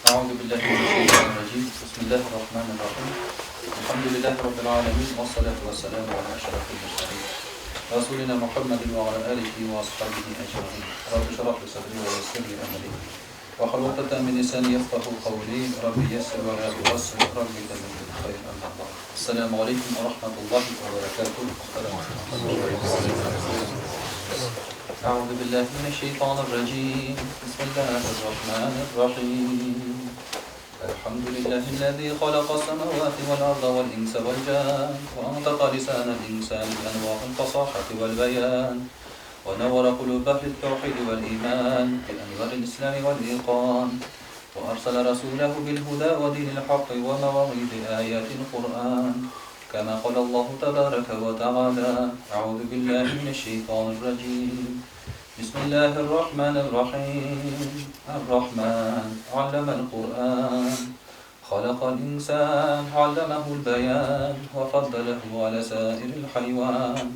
أعوذ بالله من الشيطان الرجيم بسم الله الرحمن الرحيم الحمد لله رب العالمين والصلاة والسلام على أشرف المرسلين رسولنا محمد وعلى آله وأصحابه أجمعين رب اشرح لي صدري ويسر لي أمري واحلل عقدة من لساني يفقه قولي ربي يسر ولا تعسر ربي تمم بالخير أما بعد السلام عليكم ورحمة الله وبركاته أعوذ بالله من الشيطان الرجيم بسم الله الرحمن الرحيم الحمد لله الذي خلق السماوات والأرض والإنس والجان وأنطق لسان الإنسان بأنواع الفصاحة والبيان ونور قلوب أهل التوحيد والإيمان بأنوار الإسلام والإيقان وأرسل رسوله بالهدى ودين الحق ومواعيد آيات القرآن كما قال الله تبارك وتعالى أعوذ بالله من الشيطان الرجيم بسم الله الرحمن الرحيم الرحمن علم القرآن خلق الإنسان علمه البيان وفضله على سائر الحيوان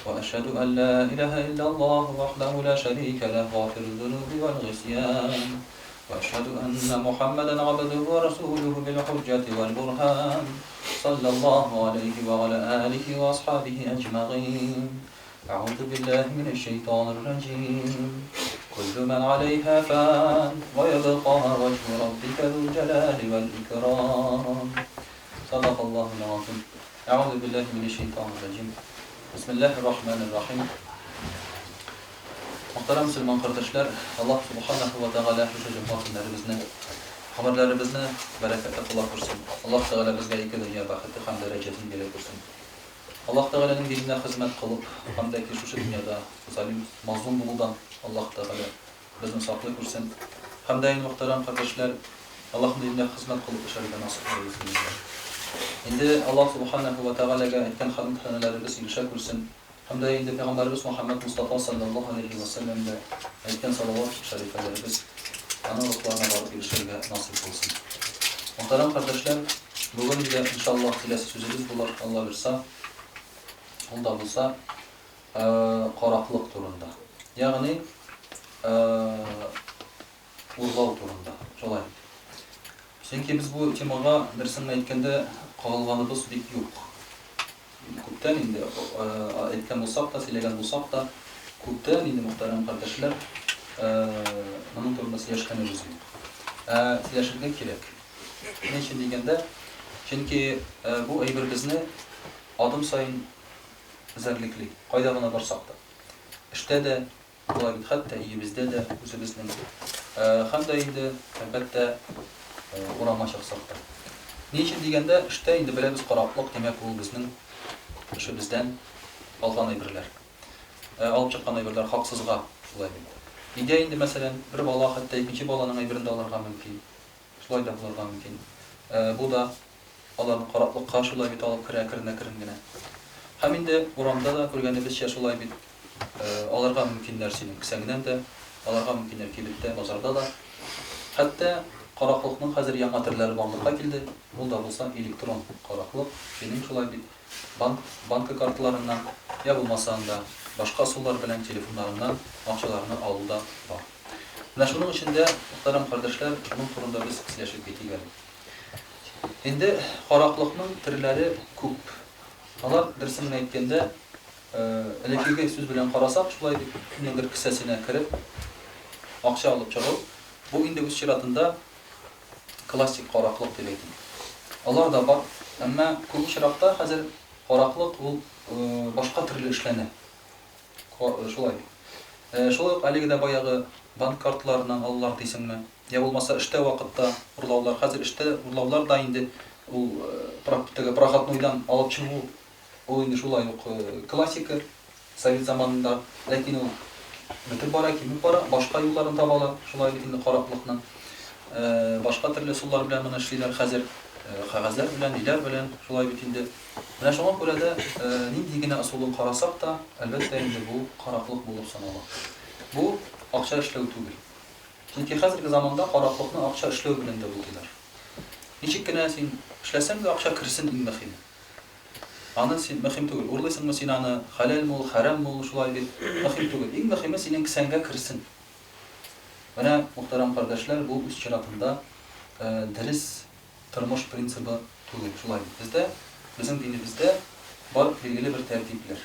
وأشهد أن لا إله إلا الله وحده لا شريك له غافر الذنوب والغسيان وأشهد أن محمدا عبده ورسوله بالحجة والبرهان صلى الله عليه وعلى آله وأصحابه أجمعين أعوذ بالله من الشيطان الرجيم كل من عليها فان ويبقى وجه ربك ذو الجلال والإكرام صدق الله العظيم أعوذ بالله من الشيطان الرجيم بسم الله الرحمن الرحيم Мөхтәрәм мөселман кардәшләр, Аллаһ Субханаһу ва Тәгалә шушы җомга көннәребезне, гомерләребезне бәрәкәтле кыла күрсен. Аллаһ Тәгалә безгә ике дөнья бәхете һәм дәрәҗәсен бирә күрсен. Аллаһ Тәгаләнең диненә хезмәт кылып, һәм дә ки шушы дөньяда залим, мазлум булудан Аллаһ Тәгалә безне саклый күрсен. Һәм дә инде, мөхтәрәм кардәшләр, Аллаһның диненә хезмәт кылып яшәргә насыйп әйләсен безгә. Инде Аллаһ Субханаһу ва Тәгаләгә әйткән хәмд-сәнәләребез ирешә күрсен. Һәм дә инде Пәйгамбәребез Мөхәммәд Мостафа салләллаһу галәйһи вә сәлләм дә әйткән салават шәрифәләребез аның рухларына барып ирешергә насыйп булсын. Мөхтәрәм кардәшләр, бүген инде, иншаллаһ, киләсе сүзебез булыр, Алла бирса, ул да булса, караклык турында. Ягъни, урлау турында. Шулай. Чөнки без бу темага, дөресен генә әйткәндә, кагылганыбыз бик юк. Күптән инде әйткән булсак та, сөйләгән булсак та, күптән инде, мөхтәрәм кардәшләр, моның турында сөйләшкәнебез юк. Ә сөйләшергә кирәк. Ни өчен дигәндә, чөнки бу әйбер безне адым саен эзәрлекли, кайда гына барсак та. Эштә дә, Болай бит хәтта өебездә дә үзебезнең. Һәм дә инде, әлбәттә, урамга чыксак та. Ни өчен дигәндә, эштә инде беләбез караклык, димәк, ул безнең эшебездән алган әйберләр. Алып чыккан әйберләр хаксызга, шулай бит. Өйдә инде, мәсәлән, бер бала хәтта икенче баланың әйберен дә алырга мөмкин. Шулай да булырга мөмкин. Бу да аларны караклыкка шулай бит алып керә әкрен-әкрен генә. Һәм инде урамда да күргәнебезчә шулай бит, алырга мөмкиннәр синең кесәңнән дә, алырга мөмкиннәр кибеттә, базарда да. Хәтта караклыкның хәзер яңа төрләре барлыкка килде, ул да булса электрон караклык, синең шулай бит банк, банка карталарыңнан, я булмаса анда башка ысуллар белән телефоннарыңнан акчаларны алу да бар. Менә шуның өчен дә, мөхтәрәм кардәшләр, шуның турында без сөйләшеп китик әле. Инде караклыкның төрләре күп. Алар, дөресен генә әйткәндә, элеккеге сүз белән карасак, шулай дип, кемнеңдер кесәсенә кереп, акча алып чыгу, бу инде үз чиратында классик караклык дип әйтик. Алар да бар, әмма күп очракта хәзер караклык ул башка төрле эшләнә. Шулай бит. Шулай ук әлеге дә баягы банк карталарыннан алулар дисеңме, я булмаса эштә вакытта урлаулар. Хәзер эштә урлаулар да инде ул теге проходнойдан алып чыгу, ул инде шулай ук классика совет заманында, ләкин ул бетеп бара, кимеп бара, башка юлларын табалар, шулай бит инде караклыкның. Башка төрле ысуллар белән моны эшлиләр хәзер, кәгазьләр белән, ниләр белән, шулай бит инде. Менә шуңа күрә дә, нинди генә ысулын карасак та, әлбәттә инде, бу караклык булып санала. Бу, акча эшләү түгел. Чөнки хәзерге заманда караклыкны акча эшләү белән дә бутыйлар. Ничек кенә син эшләсәң дә, акча керсен иң мөһиме. Аны син, мөһим түгел, урлыйсыңмы син аны, хәләлме ул, хәрәмме ул, шулай бит, мөһим түгел. Иң мөһиме, синең кесәңгә керсен. Менә, мөхтәрәм кардәшләр, бу үз чиратында. дөрес тормыш принцибы түгел. Шулай бит. Бездә, безнең динебездә бар билгеле бер тәртипләр.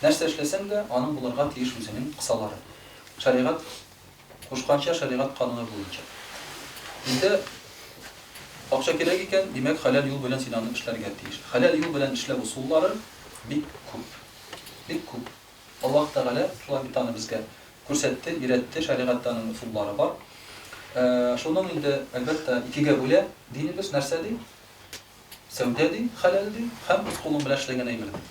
Нәрсә эшләсәң дә, аның булырга тиеш үзенең кысалары. Шәригать кушканча, шәригать кануны буенча. Инде акча кирәк икән, димәк, хәләл юл белән син аны эшләргә тиеш. Хәләл юл белән эшләү ысуллары бик күп. Бик күп. Аллаһ Тәгалә шулай бит аны безгә күрсәтте, өйрәтте, шәригатьтә аның ысуллары бар. Шуның инде, әлбәттә, икегә бүлә динебез, нәрсә ди? Сәүдә ди, хәләл ди һәм үз кулың белән эшләгән әйбер ди.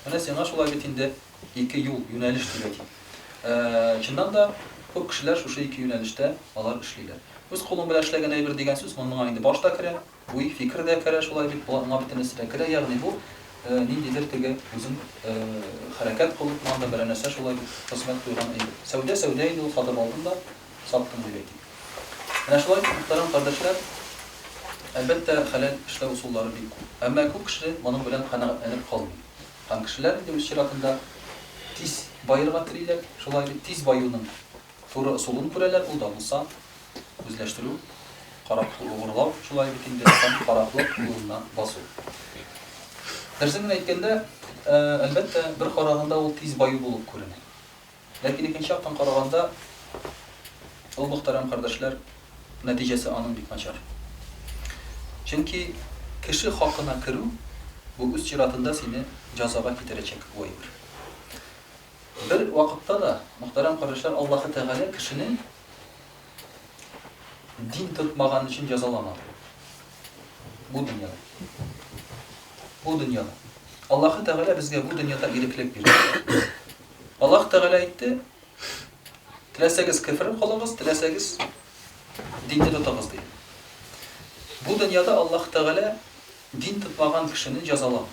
Менә сиңа шулай бит инде ике юл, юнәлеш дип әйтик. Чыннан да, күп кешеләр шушы ике юнәлештә алар эшлиләр. Үз кулың белән эшләгән әйбер дигән сүз, моңа инде баш та керә, Уй, фикер дә керә шулай бит, моңа бөтенесе дә керә, ягъни бу ниндидер теге үзең хәрәкәт кылып, анда берәр нәрсә шулай бит хезмәт куйган әйбер. Сәүдә сәүдә инде ул, сатып алдың да, саттың дип әйтик. Менә шулай итеп, мөхтәрәм кардәшләр, әлбәттә, хәләл эшләү ысуллары бик күп. Әмма күп кеше моның белән канәгатьләнеп калмый. Һәм кешеләр инде үз чиратында тиз баерга телиләр, шулай бит, тиз баюның туры ысулын күрәләр, ул да булса, Үзләштерү, карак угырлау, шулай бит инде, һәм караклык юлына басу. Дөресен генә әйткәндә, әлбәттә, бер караганда ул тиз баю булып күренә. Ләкин икенче яктан караганда, ул, мөхтәрәм кардәшләр, нәтиҗәсе аның бик начар. Чөнки кеше хакына керү, бу үз чиратында сине җәзага китерәчәк бу әйбер. Бер вакытта да, мөхтәрәм кардәшләр, Аллаһы Тәгалә кешене Дин тотмаган өчен җәзаламады. Бу дөньяда. Бу дөньяда. Аллаһы Тәгалә безгә бу дөньяда иреклек бирде. Аллаһ Тәгалә әйтте, теләсәгез кефер кылыгыз, теләсәгез динне тотыгыз ди. Бу дөньяда Аллаһ Тәгалә дин тотмаган кешене җәзаламый.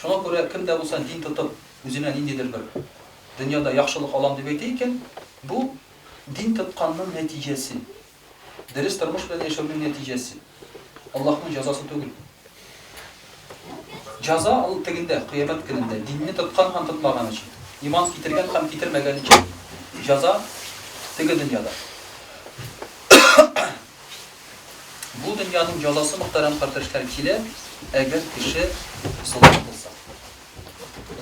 Шуңа күрә кем дә булса дин тотып, үзенә ниндидер бер дөньяда яхшылык алам дип әйтә икән, бу дин тотканның нәтиҗәсе. Дөрес тормыш белән яшәүнең нәтиҗәсе. Аллаһның җәзасы түгел. Җәза ул тегендә, кыямәт көнендә, динне тоткан һәм тотмаган өчен, иман китергән һәм китермәгән өчен җәза теге дөньяда. Бу дөньяның җәзасы, мөхтәрәм кардәшләр, килә, әгәр кеше золым кылса.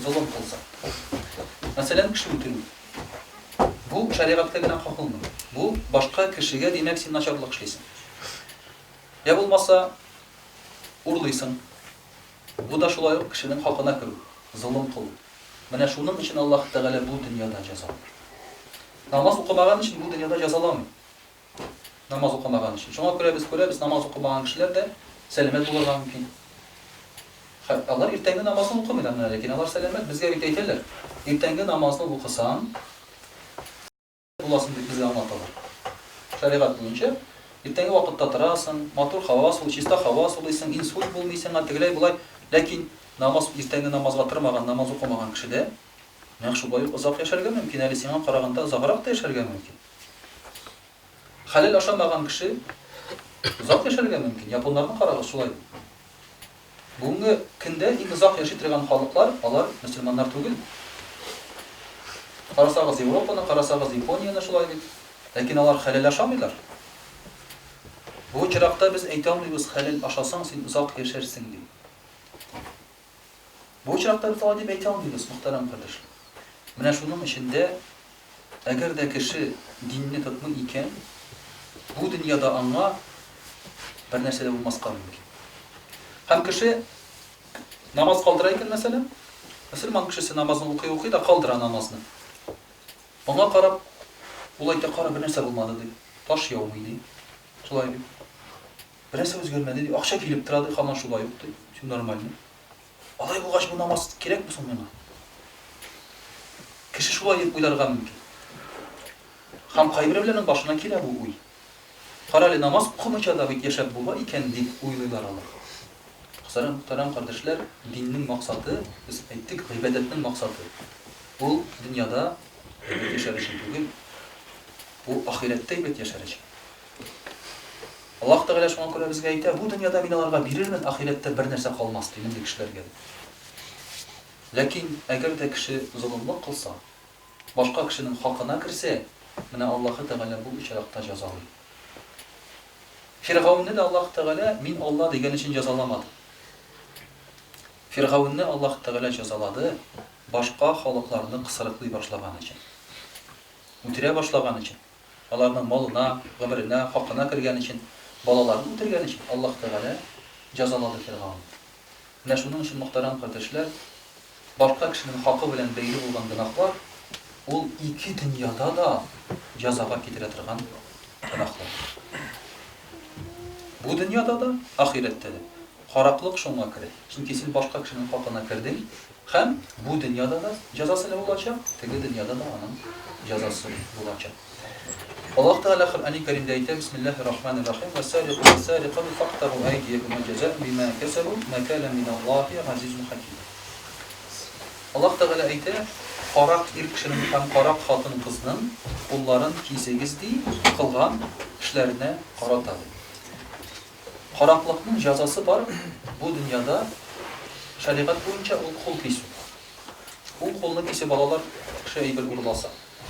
Золым кылса. Мәсәлән, кеше үтерү. Бу шәригатькә генә кагылмый. Бу башка кешегә, димәк, син начарлык эшлисең. Я булмаса, урлыйсың. Бу да шулай ук кешенең хакына керү, золым кылу. Менә шуның өчен Аллаһ Тәгалә бу дөньяда җәзалый. Намаз укымаган өчен бу дөньяда җәзаламый. Намаз укымаган өчен. Шуңа күрә без күрәбез, намаз укымаган кешеләр дә сәламәт булырга мөмкин. Алар иртәнге намазны укымыйлар менә, ләкин алар сәламәт. Безгә бит әйтәләр, иртәнге намазны укысаң, буласың дип безгә аңлаталар. Шәригать буенча иртәнге вакытта торасың, матур һава сул, чиста һава сулыйсың, инсульт булмый сиңа, тегеләй болай. Ләкин намаз иртәнге намазга тормаган, намаз укымаган кешедә нәкъ шулай ук озак яшәргә мөмкин, әле сиңа караганда озаграк та яшәргә мөмкин. Хәләл ашамаган кеше озак яшәргә мөмкин. Японнарны карагыз, шулай бит. Бүгенге көндә иң озак яши торган халыклар, алар мөселманнар түгел. Карасагыз Европаны, карасагыз Японияне шулай бит. Ләкин алар хәләл ашамыйлар. Бу очракта без әйтә алмыйбыз, хәләл ашасаң, син озак яшәрсең дип. Бу очракта без алай дип әйтә алмыйбыз, мөхтәрәм кардәшләр. Менә шуның өчен дә, әгәр дә кеше динне тотмый икән, бу дөньяда аңа бер нәрсә дә булмаска мөмкин. Һәм кеше намаз калдыра икән, мәсәлән, мөселман кешесе намазны укый-укый да калдыра намазны. Аңа карап, ул әйтә, кара, бер нәрсә булмады, ди. Таш яумый, ди. Шулай бит. Бер нәрсә үзгәрмәде, ди. Акча килеп тора, ди, һаман шулай ук, ди. Все нормально. Алай булгач, бу намаз кирәкме соң миңа? Кеше шулай дип уйларга мөмкин. Һәм кайберәүләрнең башына килә бу уй. Кара әле, намаз укымыйча да бит яшәп була икән, дип уйлыйлар алар. Мөхтәрәм, мөхтәрәм кардәшләр, диннең максаты, без әйттек, гыйбадәтнең максаты, ул дөньяда әйбәт яшәр өчен түгел, бу ахирәттә әйбәт яшәр өчен. Аллаһ Тәгалә шуңа күрә безгә әйтә, бу дөньяда мин аларга бирермен, ахирәттә бер нәрсә калмас, ди мондый кешеләргә. Ләкин әгәр дә кеше золымлык кылса, башка кешенең хакына керсә, менә Аллаһы Тәгалә бу очракта җәзалый. Фиргавенне дә Аллаһ Тәгалә мин Алла дигән өчен җәзаламады. Фиргавенне Аллаһ Тәгалә җәзалады башка халыкларны кысрыклый башлаган өчен. Үтерә башлаган өчен. Аларның малына, гомеренә, хакына кергән өчен, балаларын үтергән өчен Аллаһ Тәгалә җәзалады Фиргавенне. Менә шуның өчен, мөхтәрәм кардәшләр, башка кешенең хакы белән бәйле булган гөнаһлар, ул ике дөньяда да җәзага китерә торган гөнаһлар. Бу дөньяда да, ахирәттә дә. Караклык шуңа керә. Чөнки син башка кешенең хакына кердең һәм бу дөньяда да җәзасы булачак, теге дөньяда да аның җәзасы булачак. Аллаһ Тәгалә Коръәни Кәримдә әйтә, Бисмиллаһир Рахманир Рахим, Вәс-сарикъу вәс-сарикату фактагу әйдиякума җәзаән бима кәсәбу накәлән миналлаһи газизун хәким. Аллаһ Тәгалә әйтә, карак ир кешенең һәм карак хатын-кызның кулларын кисегез, ди, кылган эшләренә карата, ди. Караклыкның җәзасы бар бу дөньяда, шәригать буенча ул кул кисү. Ул кулны кисеп алалар, кеше әйбер урласа.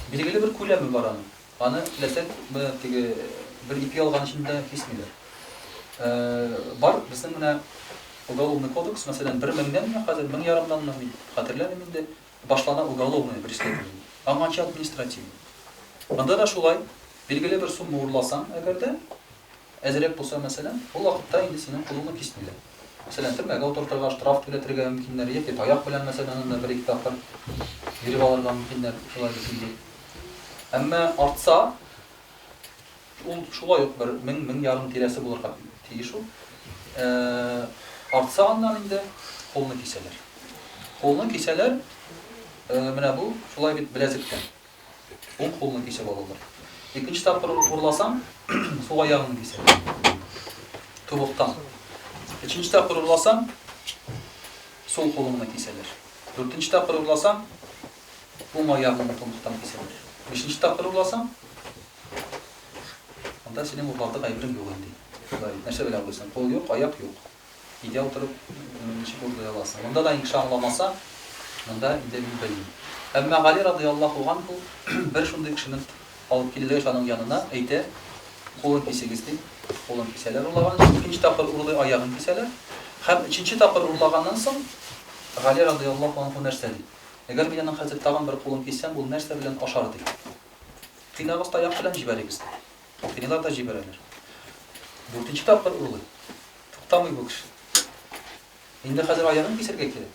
Билгеле бер күләме бар аның. Аны теләсәң күпме теге бер ипи алган өчен дә кисмиләр. Бар безнең менә уголовный кодекс, мәсәлән, бер меңнәнме хәзер, мең ярымнанмы, мин хәтерләмим инде, башлана уголовное преследование. Аңарчы административный. Монда да шулай, билгеле бер сумма урласаң, әгәр дә, Әзрәк булса, мәсәлән, ул вакытта инде синең кулыңны кисмиләр. Мәсәлән, төрмәгә утыртырга, штраф түләтергә мөмкиннәр яки таяк белән, мәсәлән, анда бер-ике тапкыр биреп алырга мөмкиннәр, шулай бит инде. Әмма артса, ул шулай ук бер мең, мең ярым тирәсе булырга тиеш ул. Артса аннан инде кулны кисәләр. Кулны кисәләр, менә бу шулай бит беләзектән. Уң кулны кисеп алалар. Икенче тапкыр урласаң, сул аягыңны кисәләр. Тубыктан. Өченче тапкыр урласаң, сул кулыңны кисәләр. Дүртенче тапкыр урласаң, уң аягыңны тубыктан кисәләр. Бишенче тапкыр урласаң, анда синең урларлык әйберең юк инде. Шулай, нәрсә белән урлыйсың? Кул юк, аяк юк. Өйдә утырып ничек урлый аласың? Монда да кеше аңламаса, монда инде мин белмим. Әмма Гали радыяллаһу ганһу бер шундый кешене алып килгәч аның янына, әйтә, кулын кисегез, ди. Кулын кисәләр урлаган өчен. Икенче тапкыр урлый, аягын кисәләр. Һәм өченче тапкыр урлаганнан соң, Гали радыяллаһу анһу нәрсә ди? Әгәр мин аның хәзер тагын бер кулын киссәм, ул нәрсә белән ашар, ди. Кыйнагыз таяк белән җибәрегез, ди. Кыйныйлар да җибәрәләр. Дүртенче тапкыр урлый. Туктамый бу кеше. Инде хәзер аягын кисергә кирәк.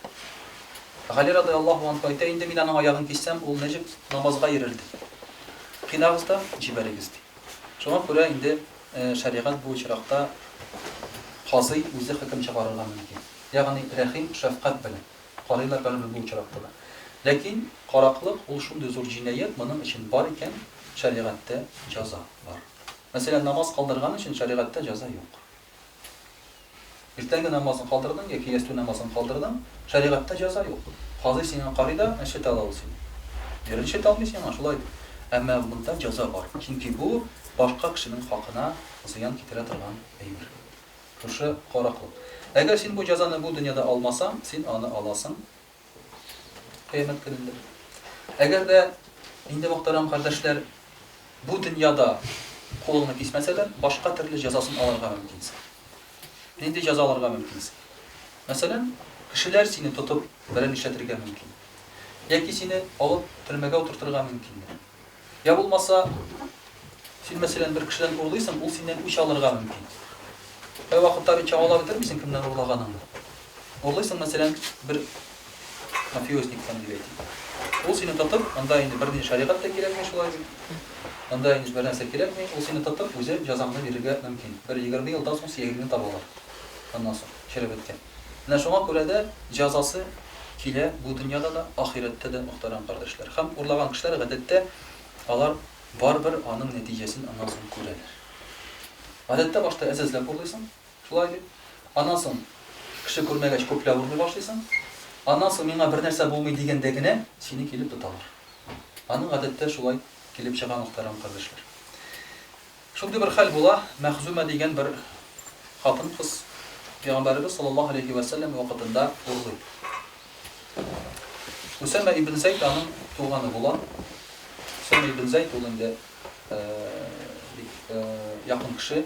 Гали радыяллаһу анһу әйтә, инде мин аның аягын киссәм, ул нәҗеп намазга йөрер, ди. Кыйнагыз да җибәрегез, ди. Шуңа күрә инде шәригать бу очракта казый үзе хөкем чыгарырга мөмкин. Ягъни рәхим, шәфкать белән карыйлар барыбер бу очракта да. Ләкин караклык ул шундый зур җинаять, моның өчен бар икән шәригатьтә җәза бар. Мәсәлән, намаз калдырган өчен шәригатьтә җәза юк. Иртәнге намазын калдырдың яки ястү намазын калдырдың, шәригатьтә җәза юк. Казый сиңа карый да, әшәтә ала ул сине. Берничә алмый сиңа, шулай бит. Әмма монда җәза бар. Чөнки бу башка кешенең хакына зыян китерә торган әйбер. Шушы караклык. Әгәр син бу җәзаны бу дөньяда алмасаң, син аны аласың Кыямәт көнендә. Әгәр дә инде, мөхтәрәм кардәшләр, бу дөньяда кулыңны кисмәсәләр, башка төрле җәзасын алырга мөмкинсең. Нинди җәза алырга мөмкинсең? Мәсәлән, кешеләр сине тотып берәр нишләтергә мөмкин. Яки сине алып төрмәгә утыртырга мөмкиннәр. Я булмаса, син, мәсәлән, бер кешедән урлыйсың, ул синнән үч алырга мөмкин. Кайвакытта бит чамалап бетермисең кемнән урлаганыңны. Урлыйсың, мәсәлән, бер мафиозниктан дип әйтик. Ул сине тотып, анда инде бернинди шәригать тә кирәкми шулай бит. Анда инде бернәрсә кирәкми, ул сине тотып, үзе җәзаңны бирергә мөмкин. Бер 20 елдан соң сөягеңне табалар. Аннан соң, череп беткән. Менә шуңа күрә дә җәзасы килә бу дөньяда да, ахирәттә дә, мөхтәрәм кардәшләр. Һәм урлаган кешеләр, гадәттә, алар барыбер аның нәтиҗәсен аннан соң күрәләр. Гадәттә, башта әз-әзләп урлыйсың, шулай бит. Аннан соң, кеше күрмәгәч, күпләп урлый башлыйсың. Аннан соң, миңа бернәрсә булмый дигәндә генә, сине килеп тоталар. Аның, гадәттә, шулай килеп чыга, мөхтәрәм кардәшләр. Шундый бер хәл була, Мәхзүмә дигән бер хатын-кыз Пәйгамбәребез саллаллаһу алейһи вә сәлләм вакытында урлый. Усәмә ибн Зәйд аның туганы була. Усәмә ибн Зәйд ул инде бик якын кеше.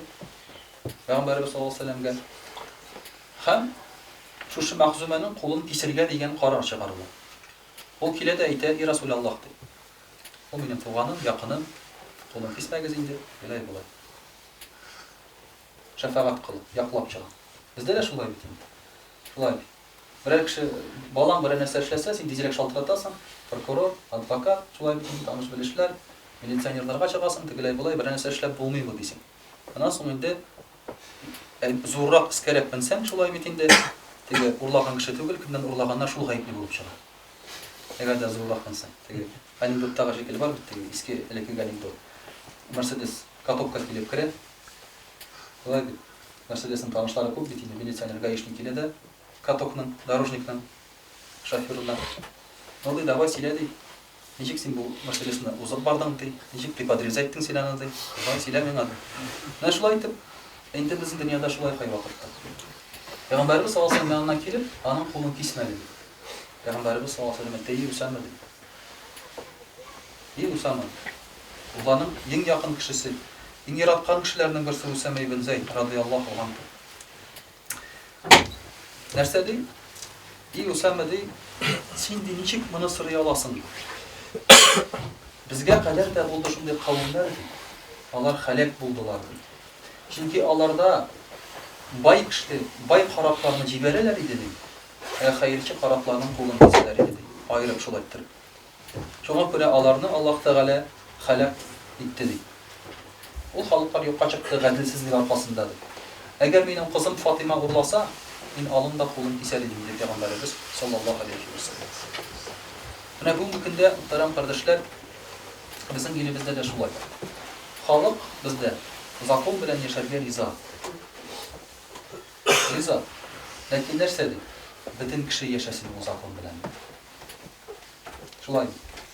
Пәйгамбәребез саллаллаһу алейһи ва сәлләмгә. Һәм шушы Мәхзүмәнең кулын кисергә дигән карар чыгарыла. Ул килә дә әйтә, И Расүләллаһ, ди. Ул минем туганым, якыным, кулын кисмәгез инде, болай-болай. Шәфәгать кылып, яклап чыга. Бездә дә шулай бит инде. Шулай бит. Берәр кеше, балаң берәр нәрсә эшләсә, син тизрәк шалтыратасың, прокурор, адвокат, шулай бит инде, таныш-белешләр, милиционерларга чыгасың, тегеләй-болай, берәр нәрсә эшләп булмыймы дисең. Аннан соң инде зуррак өскәрәк менсәң, шулай бит инде, теге урлаган кеше түгел, кемнән урлаганнар, шул гаепле булып чыга. Әгәр дә зуррак менсәң, теге анекдоттагы шикелле бар бит теге иске элеккеге анекдот. Мерседес катокка килеп керә. Шулай бит. Мерседесның танышлары күп бит инде, милиционер, гаишник килә дә катокның, дорожникның шоферына. Ну, ди, давай сөйлә, ди. Ничек син бу Мерседесны узып бардың, ди. Ничек ты подрезать иттең син аны, ди. Давай сөйлә миңа, ди. Менә шулай итеп, инде безнең дөньяда шулай кайвакытта. Пәйгамбәребез саллаллаһу алейһи ва сәлләм янына килеп, аның кулын кисмәде, ди. Пәйгамбәребез саллаллаһу алейһи ва сәлләм әйтте, Эй, Усама, ди. Эй, Усама, Алланың иң якын кешесе, иң яраткан кешеләренең берсе Усама ибн Зәйд, радыяллаһу анһу. Нәрсә ди? И Усама ди, син ди ничек моны сорый аласың? Безгә кадәр дә булды шундый кавемнәр ди. Алар хәләк булдылар ди. Чөнки аларда бай кеше, бай каракларны җибәрәләр иде ди. Ә хәерче каракларның кулын кисәләр иде ди. Аерып шулай иттереп. Шуңа күрә аларны Аллаһ Тәгалә һәлак итте, ди. Ул халыклар юкка чыкты гаделсезлек аркасында, ди. Әгәр минем кызым Фатыйма урласа, мин алың да кулын кисәр идем, диде Пәйгамбәребез, саллаллаһу галәйһи вә сәлләм. Менә бүгенге көндә, мөхтәрәм кардәшләр, безнең илебездә дә шулай. Халык бездә закон белән яшәргә риза. Риза. Ләкин нәрсә ди? Бөтен кеше яшәсен ул закон белән. Шулай.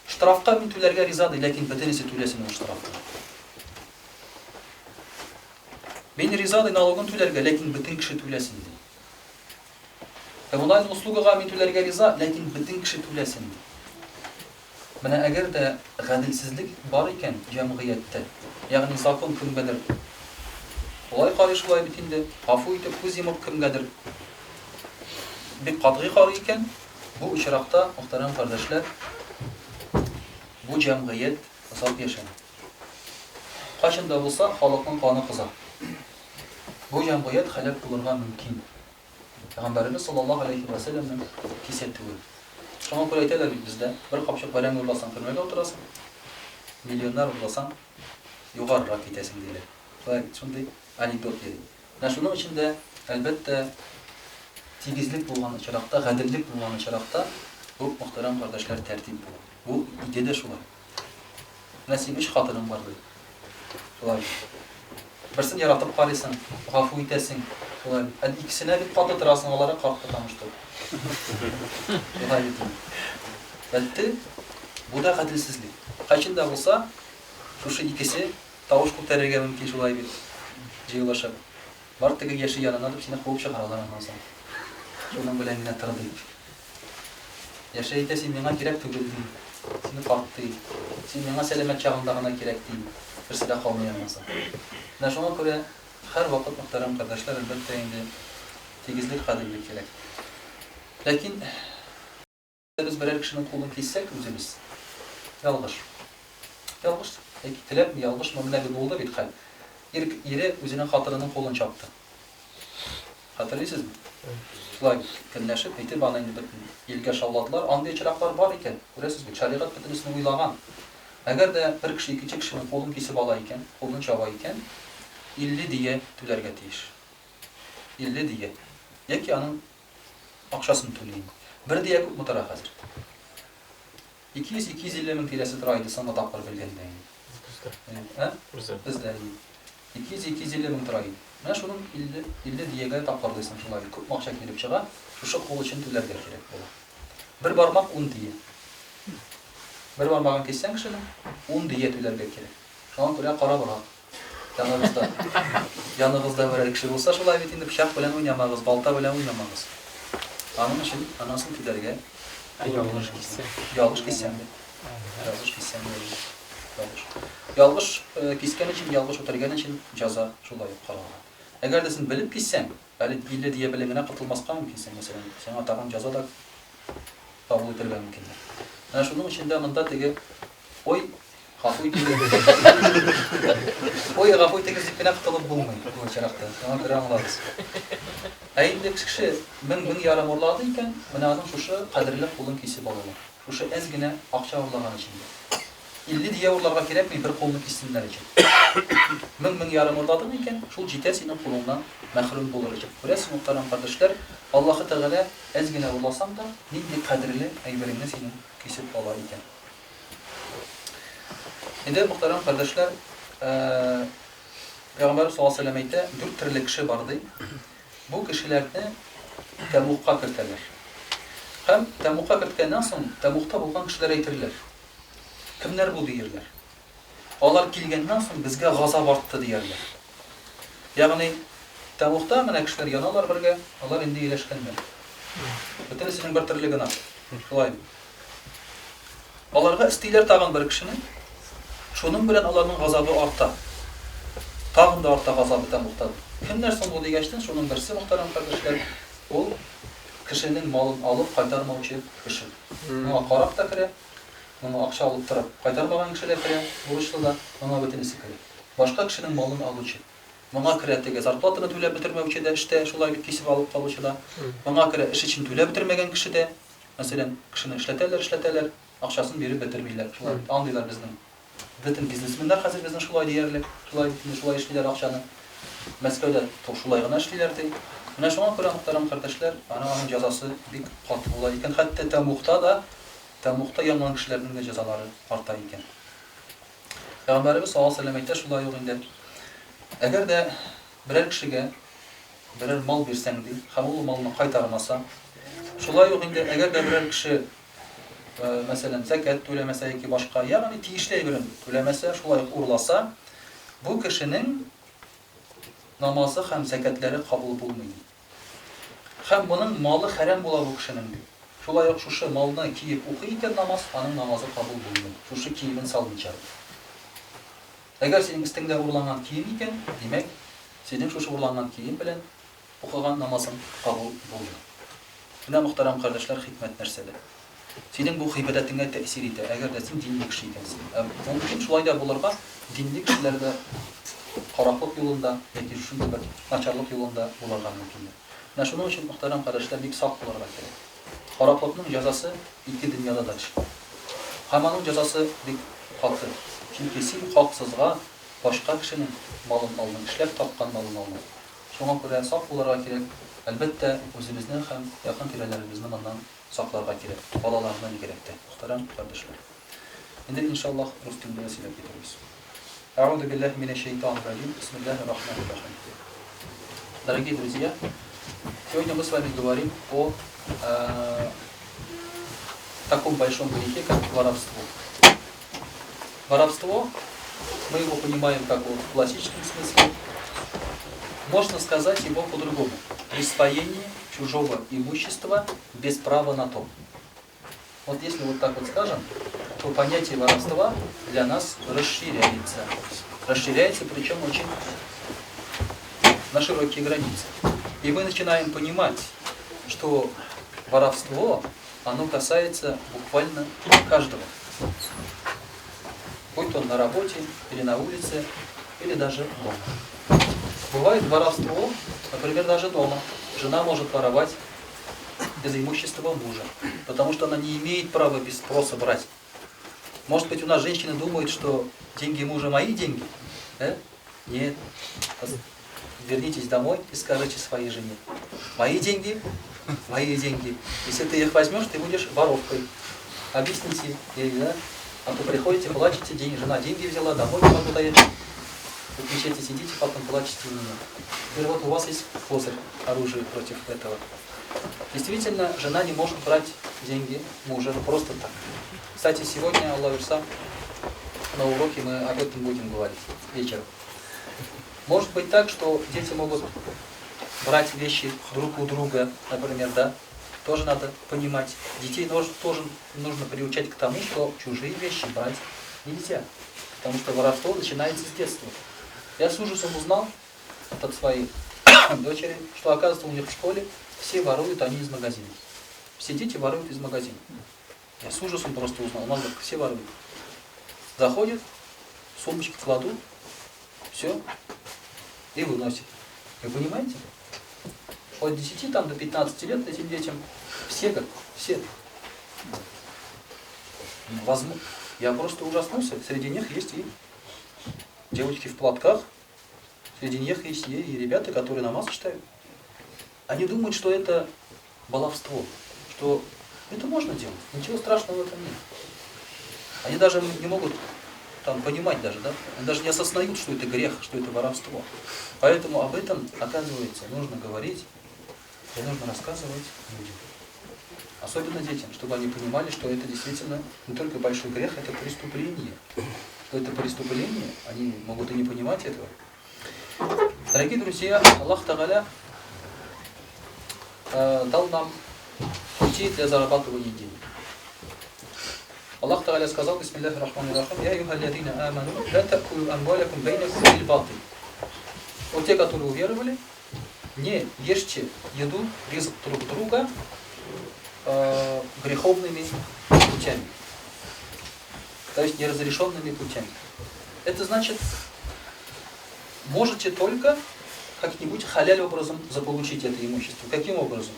Штрафка мин түләргә риза ди, ләкин бөтенесе түләсен ул штрафны. Мин риза ди налогын түләргә, ләкин бөтен кеше түләсен ди. Коммуналь услугага мин түләргә риза, ләкин бөтен кеше түләсен ди. Менә әгәр дә гаделсезлек бар икән җәмгыятьтә, ягъни закон кемгәдер болай карый шулай бит инде, гафу итеп күз йомып кемгәдер бик катгый карый икән, Бу очракта, мөхтәрәм кардәшләр, бу җәмгыять озак яшәми. Кайчан да булса халыкның каны кыза. Бу җәмгыять һәлак булырга мөмкин. Пәйгамбәребез саллаллаһу алейһи вә сәлләмнең кисәтүе. Шуңа күрә әйтәләр бит бездә, бер капчык бәрәңге урласаң, төрмәгә утырасың, миллионнар урласаң, югарырак китәсең, диләр. Шулай бит, шундый анекдот йөри. Менә шуның өчен дә, әлбәттә, тигезлек булган очракта, гаделлек булган очракта, бу, мөхтәрәм кардәшләр, тәртип була. Бу иде дә шулай. Менә синең өч хатының бар, ди. Шулай бит. Берсен яратып карыйсың, гафу итәсең, шулай бит. Ә икесенә бик каты торасың, алары карт потому что. Шулай бит инде. Бәлте, бу да гаделсезлек. Кайчан да булса, шушы икесе Тавыш күтәрергә мөмкин шулай бит, җыелышып. Бар теге яше янына дип сине куып чыгаралар аннан соң. Шуның белән генә тор дип. Яше әйтә, син миңа кирәк түгел ди. Син карт ди. Син миңа сәламәт чагыңда гына кирәк ди. Берсе дә калмый аннан соң. Менә шуңа күрә һәрвакыт, мөхтәрәм кардәшләр, әлбәттә инде, тигезлек, гаделлек кирәк. Ләкин. Без берәр кешенең кулын киссәк үзебез, ялгыш. Ялгыш, яки теләпме, ялгышмы, менә бит булды бит хәл. Ир, ире үзенең хатынының кулын чапты. Хәтерлисезме? Шулай көнләшеп, әйтеп, аны инде бөтен илгә шауладылар. Андый очраклар бар икән, күрәсез бит, шәригать бөтенесен уйлаган. Әгәр дә бер кеше икенче кешенең кулын кисеп ала икән, кулын чаба икән, 50 дия түләргә тиеш. 50 дия. Яки аның Акчасын түли инде. Бер дия күпме тора хәзер? 200-250 мең тирәсе тора иде соңгы тапкыр белгәндә инде. Бездә. Ә? Бездә. Бездә инде. 200-250 мең тора иде. Менә шуның 50, 50 диягә тапкырлыйсың шулай. Күпме акча килеп чыга, шушы кул өчен түләргә кирәк була. Бер бармак 10 дия. Бер бармагын киссәң кешенең, 10 дия түләргә кирәк. Шуңа күрә карабрак. Яныгызда, яныгызда берәр кеше булса, шулай бит инде, пычак белән уйнамагыз, балта белән уйнамагыз. Аның өчен анасын түләргә. Ә ялгыш киссәң? Ялгыш киссәң дә. Ялгыш киссәң дә. Ялгыш. Ялгыш э, кискән өчен, ялгыш үтергән өчен җәза шулай ук каралган. Әгәр дә син белеп киссәң, әле 50 дия белән генә котылмаска мөмкинсең, мәсәлән, сиңа тагын җәза да кабул итәргә мөмкиннәр. Менә шуның өчен дә монда теге ой, гафу итегез. Ой, гафу итегез дип кенә котылып булмый бу очракта. Шуңа күрә аңлагыз. Ә инде кеше мең, мең ярым урлады икән, менә аның шушы кадерле кулын кисеп алалар. Шушы әз генә акча урлаган өчен дә. 50 дөя урларга кирәкми бер кулны киссеннәр өчен. Мең, мең ярым урладың икән, шул җитә синең кулыңнан мәхрүм булыр өчен. Күрәсең, мөхтәрәм кардәшләр, Аллаһы Тәгалә әз генә урласаң да, нинди кадерле әйбереңне синең кисеп ала икән. Инде, мөхтәрәм кардәшләр, Пәйгамбәрбез саллаллаһу алейһи ва сәлләм әйтә, дүрт төрле кеше бар ди. Бу кешеләрне тәмугка кертәләр. Һәм тәмугка керткәннән соң, тәмугта булган кешеләр әйтерләр. Кемнәр бу диерләр. Алар килгәннән соң безгә газап артты диярләр. Ягъни тәмугта менә кешеләр яналар бергә, алар инде ияләшкәннәр. Бөтенесенең бер төрле гөнаһ. Шулаймы? Аларга өстиләр тагын бер кешене. Шуның белән аларның газабы арта. Тагын да арта газабы тәмугта. Кемнәр соң бу дигәчтен, шуның берсе, мөхтәрәм кардәшләр, ул кешенең малын алып кайтармаучы кеше. Моңа карак та керә, моңа акча алып торып кайтармаган кеше дә керә, бурычлы да, моңа бөтенесе керә. Башка кешенең малын алучы. Моңа керә теге зарплатаны түләп бетермәүче дә эштә, шулай бит кисеп алып калучы да. Моңа керә эш өчен түләп бетермәгән кеше дә. Мәсәлән, кешене эшләтәләр, эшләтәләр, акчасын биреп бетермиләр. Шулай бит, андыйлар безнең. Бөтен бизнесменнар хәзер безнең шулай диярлек. Шулай бит инде, шулай эшлиләр акчаны. Мәскәүдә то шулай гына эшлиләр ди. Менә шуңа күрә, мөхтәрәм кардәшләр, аны аның җәзасы бик каты була икән. Хәтта тәмугта да, тәмугта янган кешеләрнең дә җәзалары арта икән. Пәйгамбәребез саллаллаһу алейһи ва сәлләм әйтә шулай ук инде, әгәр дә берәр кешегә берәр мал бирсәң ди, һәм ул малны кайтармаса, шулай ук инде әгәр дә берәр кеше, мәсәлән, зәкят түләмәсә яки башка, ягъни тиешле әйберен түләмәсә, шулай ук урласа, бу кешенең намазы һәм зәкятләре кабул булмый ди. Һәм моның малы хәрәм була бу кешенең ди. Шулай ук шушы малны киеп укый икән намаз, аның намазы кабул булмый, шушы киемен салмыйча. Әгәр синең өстеңдә урланган кием икән, димәк, синең шушы урланган кием белән укыган намазың кабул булмый. Менә, мөхтәрәм кардәшләр, хикмәт нәрсәдә. Синең бу гыйбадәтеңә тәэсир итә, әгәр дә син динле кеше икәнсең. Ә мөмкин шулай да булырга, динле кешеләр дә караклык юлында яки шушындый бер начарлык юлында булырга мөмкиннәр. Менә шуның өчен, мөхтәрәм кардәшләр, бик сак булырга кирәк. Караклыкның җәзасы ике дөньяда да төшә. Һәм аның җәзасы бик каты. Чөнки син хаксызга башка кешенең малын алдың, эшләп тапкан малын алдың. Шуңа күрә сак булырга кирәк. Әлбәттә, үзебезне һәм якын-тирәләребезне моннан сакларга кирәк. Балаларны бигрәк тә, мөхтәрәм кардәшләр. Инде, иншаллаһ, рус телендә дә сөйләп китербез. Әгъузу биллаһи минәш шәйтанир раҗим. Бисмиллаһир рахманир рахим. Дорогие друзья, сегодня мы с вами говорим о э, таком большом грехе, как воровство. Воровство, мы его понимаем как вот в классическом смысле, можно сказать его по-другому. Присвоение чужого имущества без права на то. Вот если вот так вот скажем, то понятие воровства для нас расширяется. Расширяется, причем очень на широкие границы. И мы начинаем понимать, что воровство, оно касается буквально каждого. Будь он на работе, или на улице, или даже дома. Бывает воровство, например, даже дома. Жена может воровать из имущества мужа, потому что она не имеет права без спроса брать. Может быть, у нас женщины думают, что деньги мужа мои деньги? Да? Нет. Вернитесь домой и скажите своей жене. Мои деньги, мои деньги. Если ты их возьмешь, ты будешь воровкой. Объясните ей, да? А то приходите, плачете, день, жена деньги взяла, домой не могу доехать. Вы мечети сидите, потом плачете на меня. Теперь вот у вас есть козырь, оружие против этого. Действительно, жена не может брать деньги мужа просто так. Кстати, сегодня, Аллах Верса, на уроке мы об этом будем говорить вечером. Может быть так, что дети могут брать вещи друг у друга, например, да? Тоже надо понимать. Детей тоже нужно приучать к тому, что чужие вещи брать нельзя. Потому что воровство начинается с детства. Я с ужасом узнал, от своей дочери, что, оказывается, у них в школе все воруют они из магазина. Все дети воруют из магазина. Я с ужасом просто узнал. У нас говорит, все воруют. Заходят, сумочки кладут, все, и выносят. Вы понимаете? От 10 там, до 15 лет этим детям все как, все. Возможно, я просто ужаснулся. Среди них есть и девочки в платках, среди них есть и ребята, которые намаз читают. Они думают, что это баловство, что это можно делать, ничего страшного в этом нет. Они даже не могут там понимать даже, да? Они даже не осознают, что это грех, что это воровство. Поэтому об этом, оказывается, нужно говорить и нужно рассказывать людям. Особенно детям, чтобы они понимали, что это действительно не только большой грех, это преступление. Что это преступление, они могут и не понимать этого. Дорогие друзья, Аллах Тагаля дал нам пути для зарабатывания денег. Аллах Тагаля сказал, бисмиллахи рахмани рахим, «Я юхаллядина аману, ля та'кулю амвалякум бейнакум биль батиль». Вот те, которые уверовали, не ешьте еду, ризк друг друга греховными путями. То есть неразрешенными путями. Это значит, можете только как-нибудь халяль образом заполучить это имущество. Каким образом?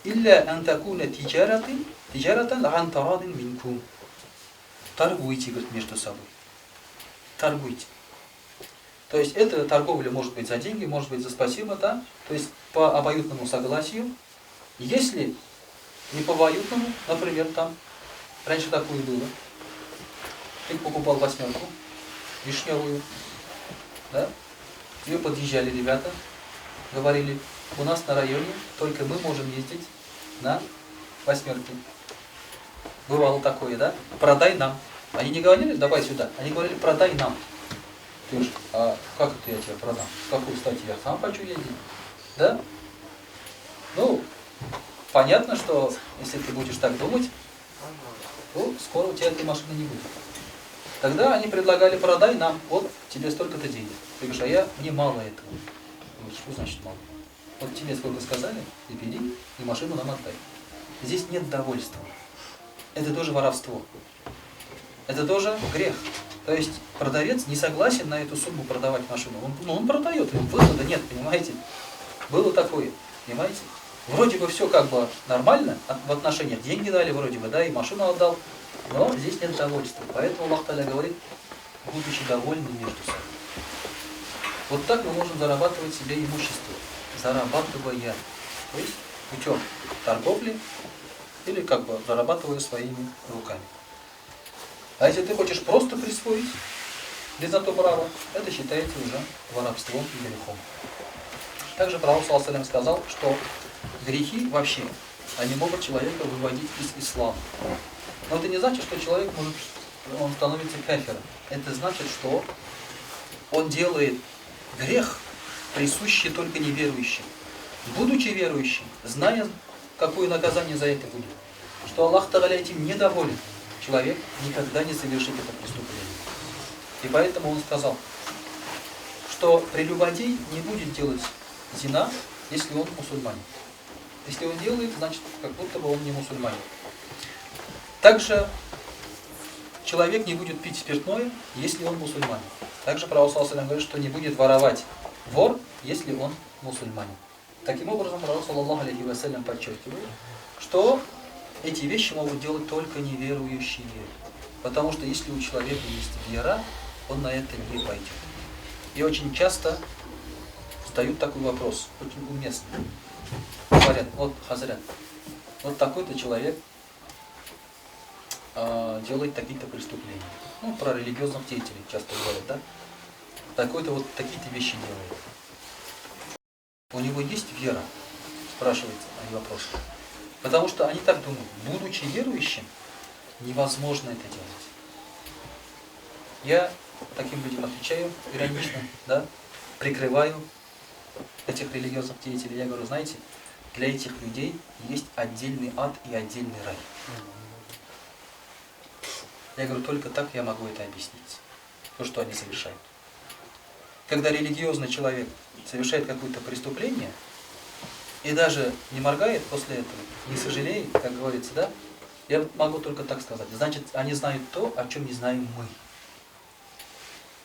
«Илля ан такуна тиджаратан ан тарадин минкум». Торгуйте, говорит, между собой. Торгуйте. То есть эта торговля может быть за деньги, может быть за спасибо, да? То есть по обоюдному согласию. Если не по обоюдному, например, там, раньше такое было, ты покупал восьмерку вишневую, да? Тебе подъезжали ребята, говорили, у нас на районе только мы можем ездить на восьмерке. Бывало такое, да? Продай нам. Они не говорили, давай сюда. Они говорили, продай нам. Ты уж, а как это я тебе продам? С какой стати я сам хочу ездить? Да? Ну, понятно, что если ты будешь так думать, то скоро у тебя этой машины не будет. Тогда они предлагали, продай нам, вот тебе столько-то денег. Ты говоришь, а я, мне мало этого. Говоришь, что значит мало? Вот тебе сколько сказали, ты бери и машину нам отдай. Здесь нет довольства. Это тоже воровство. Это тоже грех. То есть продавец не согласен на эту сумму продавать машину. Он продает, выхода нет, понимаете? Было такое, понимаете? Вроде бы все как бы нормально в отношениях. Деньги дали вроде бы, да, и машину отдал. Но здесь нет довольства. Поэтому Аллах Тааля говорит, будучи довольны между собой. Вот так мы можем зарабатывать себе имущество. Зарабатывая. То есть путем торговли или как бы зарабатывая своими руками. А если ты хочешь просто присвоить, без на то права, это считается уже воровством и грехом. Также Пророк саллаллаху алейхи ва саллям сказал, что грехи вообще, они могут человека выводить из ислама. Но это не значит, что человек может, он становится кафиром. Это значит, что он делает грех, присущий только неверующим. Будучи верующим, зная, какое наказание за это будет, что Аллах Тааля этим недоволен, человек никогда не совершит это преступление. И поэтому он сказал, что прелюбодей не будет делать зина, если он мусульманин. Если он делает, значит, как будто бы он не мусульманин. Также человек не будет пить спиртное, если он мусульманин. Также Пророк саллаллаху алейхи ва саллям говорит, что не будет воровать вор, если он мусульманин. Таким образом, Пророк саллаллаху алейхи ва саллям подчеркивает, что эти вещи могут делать только неверующие. Потому что если у человека есть вера, он на это не пойдет. И очень часто задают такой вопрос, очень уместный. Говорят, вот хазрат, вот такой-то человек делает такие-то преступления. Ну, про религиозных деятелей часто говорят, да? Такой-то вот такие-то вещи делает. У него есть вера? Спрашивается они вопрос. Потому что они так думают, будучи верующим, невозможно это делать. Я таким людям отвечаю иронично, да, прикрываю этих религиозных деятелей. Я говорю, знаете, для этих людей есть отдельный ад и отдельный рай. Я говорю, только так я могу это объяснить, то, что они совершают. Когда религиозный человек совершает какое-то преступление и даже не моргает после этого, не сожалеет, как говорится, да? Я могу только так сказать. Значит, они знают то, о чем не знаем мы.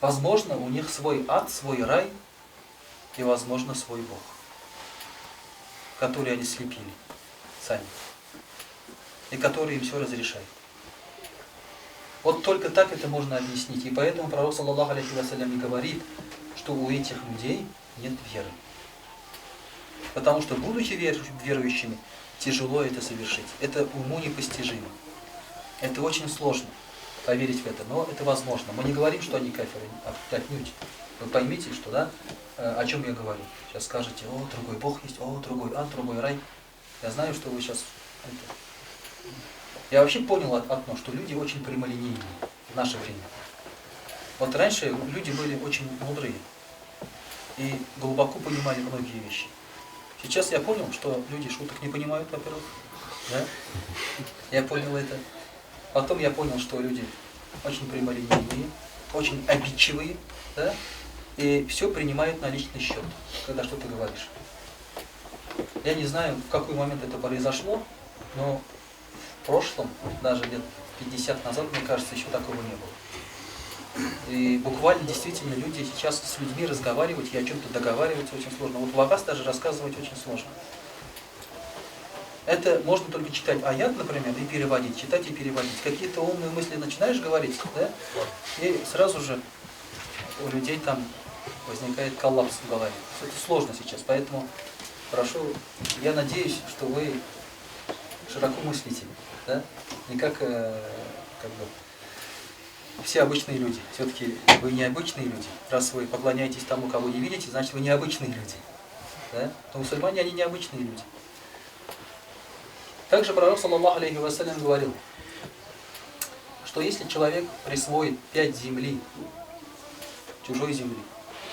Возможно, у них свой ад, свой рай и, возможно, свой Бог, который они слепили сами и который им все разрешает. Вот только так это можно объяснить. И поэтому пророк, саллаллаху алейхи ва саллям, и говорит, что у этих людей нет веры. Потому что, будучи верующими, тяжело это совершить. Это уму непостижимо. Это очень сложно поверить в это, но это возможно. Мы не говорим, что они кафиры, отнюдь. Вы поймите, что, да, о чем я говорю. Сейчас скажете, о, другой Бог есть, о, другой ад, другой рай. Я знаю, что вы сейчас... Это... Я вообще понял одно, что люди очень прямолинейные в наше время. Вот раньше люди были очень мудрые и глубоко понимали многие вещи. Сейчас я понял, что люди шуток не понимают, во-первых. Да? Я понял это. Потом я понял, что люди очень прямолинейные, очень обидчивые, да? И все принимают на личный счет, когда что-то говоришь. Я не знаю, в какой момент это произошло, но в прошлом, даже лет 50 назад, мне кажется, еще такого не было. И буквально, действительно, люди сейчас с людьми разговаривать и о чем-то договариваться очень сложно. Вот вагаз даже рассказывать очень сложно. Это можно только читать аят, например, и переводить, читать и переводить. Какие-то умные мысли начинаешь говорить, да, и сразу же у людей там возникает коллапс в голове. Это сложно сейчас, поэтому прошу, я надеюсь, что вы широко мыслите, да, не как, как бы, все обычные люди. Все-таки вы не обычные люди. Раз вы поклоняетесь тому, кого не видите, значит вы необычные люди. Да? Но мусульмане, они необычные люди. Также пророк, саллаллаху алейхи ва саллям, говорил, что если человек присвоит 5 земли, чужой земли,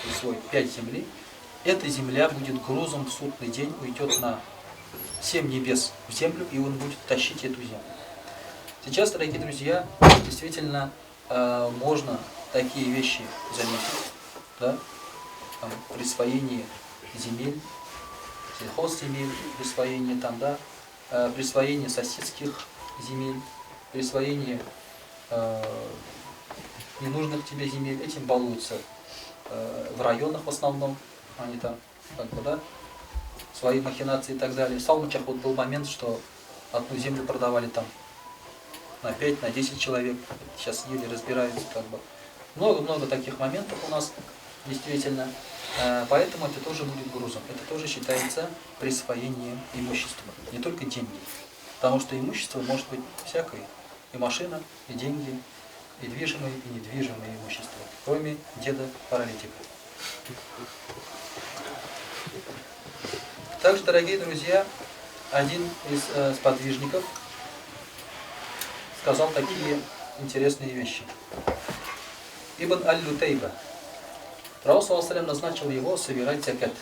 присвоит 5 земли, эта земля будет грузом в судный день, уйдет на 7 небес в землю, и он будет тащить эту землю. Сейчас, дорогие друзья, действительно можно такие вещи заметить, да? Там, присвоение земель, сельхозземель, присвоение там, да, присвоение соседских земель, присвоение ненужных тебе земель. Этим балуются в районах в основном, они там, как бы, да, свои махинации и так далее. В Салмачах вот был момент, что одну землю продавали там на 5, на 10 человек, сейчас еле разбираются, как бы. Много-много таких моментов у нас, действительно. Поэтому это тоже будет грузом. Это тоже считается присвоением имущества. Не только деньги. Потому что имущество может быть всякое. И машина, и деньги, и движимое, и недвижимое имущество. Кроме деда-паралитика. Также, дорогие друзья, один из сподвижников сказал такие интересные вещи. Ибн Аль-Лутейба. Пророк, саллаллаху алейхи ва саллям, назначил его собирать закят.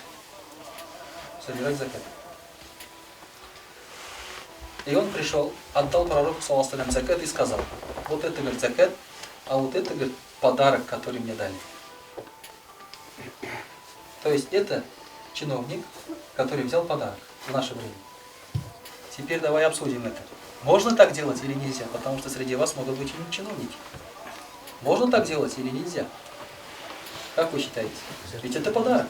Собирать закят. И он пришел, отдал пророку, саллаллаху алейхи ва саллям, закят и сказал: вот это, говорит, закят, а вот это, говорит, подарок, который мне дали. То есть это чиновник, который взял подарок в наше время. Теперь давай обсудим это. Можно так делать или нельзя? Потому что среди вас могут быть и чиновники. Можно так делать или нельзя? Как вы считаете? Ведь это подарок.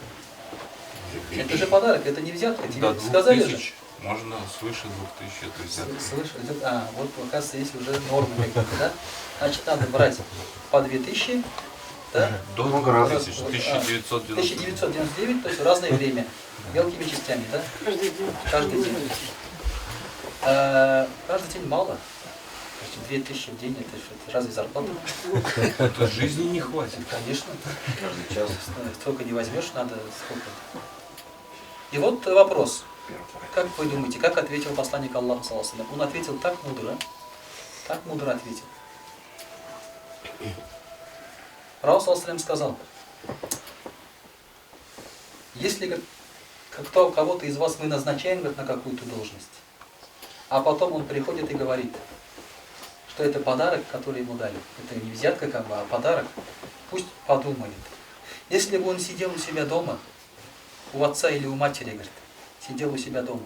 Это же подарок, это не взятка. Тебе сказали же. Можно свыше 2000 это взятка. Свыше, вот, оказывается, есть уже нормы какие-то, да? Значит, надо брать по 2000, да? До 2000, 1999. 1999, то есть в разное время. Мелкими частями, да? Каждый день. Каждый день. Каждый день мало. 2000 в день, это разве зарплата? Это жизни не хватит. Конечно. Каждый час. Столько не возьмешь, надо сколько. И вот вопрос. Как вы думаете, как ответил посланник Аллаха, саллаллаху алейхи ва саллям? Он ответил так мудро. Так мудро ответил. Пророк, саллаллаху алейхи ва саллям, сказал: если кого-то из вас мы назначаем, говорит, на какую-то должность, а потом он приходит и говорит, что это подарок, который ему дали. Это не взятка, как бы, а подарок. Пусть подумает. Если бы он сидел у себя дома, у отца или у матери, говорит, сидел у себя дома,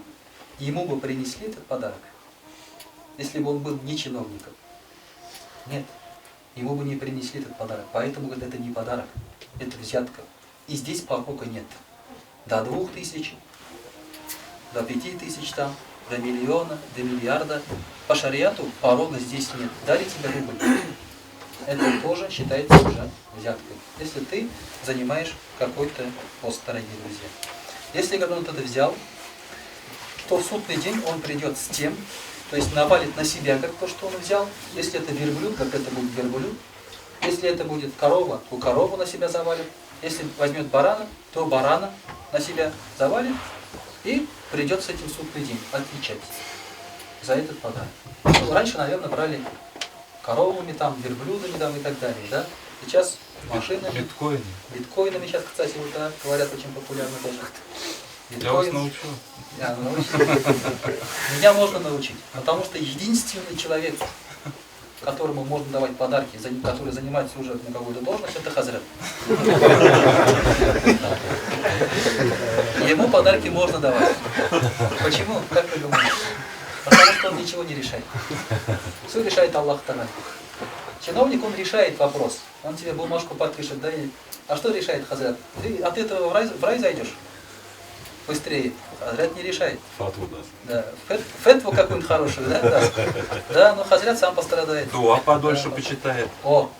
ему бы принесли этот подарок, если бы он был не чиновником. Нет, ему бы не принесли этот подарок. Поэтому, говорит, это не подарок, это взятка. И здесь порога нет. До 2000, до 5000 там, до миллиона, до миллиарда. По шариату порога здесь нет. Дали тебе рубль. Это тоже считается уже взяткой. Если ты занимаешь какой-то пост, дорогие друзья. Если, говорит, он это взял, то в судный день он придет с тем, то есть навалит на себя, как то, что он взял. Если это верблюд, как это будет верблюд. Если это будет корова, то корову на себя завалит. Если возьмет барана, то барана на себя завалит и придет с этим судный день отвечать за этот подарок. Ну, раньше, наверное, брали коровами, там, верблюдами там, и так далее. Да? Сейчас машинами. Биткоины. Биткоинами сейчас, кстати, вот, да, говорят, очень популярно тоже. Я вас научу. Я научу. Меня можно научить, потому что единственный человек, которому можно давать подарки, который занимает уже на какую-то должность, это хазрат. Ему подарки можно давать. Почему? Как вы думаете? Потому что он ничего не решает. Все решает Аллах Тааля. Чиновник, он решает вопрос. Он тебе бумажку подпишет, да? А что решает хазрат? Ты от этого в рай зайдешь? Быстрее. Хазрат не решает. Фатву даст. Да. Фетву какую-нибудь хорошую, да, даст. Да, но хазрат сам пострадает. Дуа подольше почитает. О,